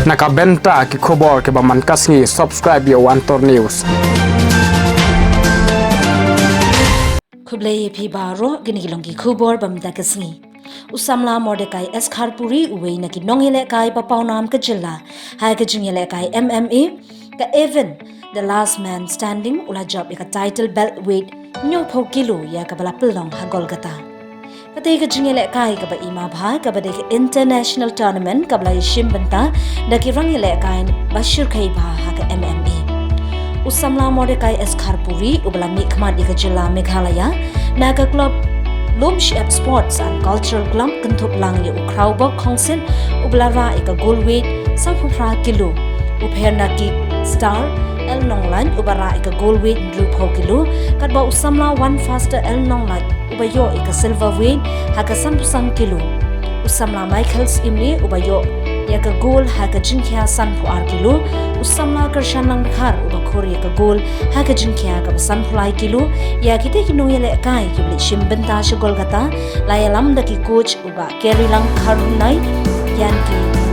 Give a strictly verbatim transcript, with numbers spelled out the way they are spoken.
Na ka bynta ki khubor kiba man ka sngi, subscribe ïa u Antor News. Khublei ïa phi baroh, kine ki long ki khubor ba mynta ka sngi. U samla Mordecai S Kharpuri, uwei na ki nongïalehkai ba pawnam ka jylla ha ka jingïalehkai M M A, ka event The Last Man Standing, u la jop ïa ka title belt weight hynñiewphew kilo ïa kaba la pynlong ha Kolkata. Kata ka jingïalehkai kaba i mabha, kaba dei ka international tournament, kaba la ïashim bynta da ki rangïalehkai ba shyrkhei bha ha ka M M A. U samla Mordecai S Kharpuri, uba la mihkhmat ïa ka jylla Meghalaya na ka club Lumshyiap Sports and Cultural Club, kynthup lang ïa u Khrawbok Khongsit, uba la rah ïa ka gold weight sanphew phra kilo, u Pherna Kick Star L Nonglait, uba rah ïa ka gold weight hynriewphew kilo, katba u samla One Faster L Nonglait, uba ïoh ïa ka silver weight ha ka sanphew san kilo. U samla Michael Syiemlieh, uba ïoh ïa ka gold ha ka jingkhia sanphew ar kilo. U samla Kyrshan Langdkhar, uba khur ïa ka gold ha ka jingkhia kaba sanphew lai kilo. Ïa kita ki nongïalehkai kiba la shim bynta sha Kolkata la ïalam da ki coach u Bah Kerry Langkharnai, ïa ki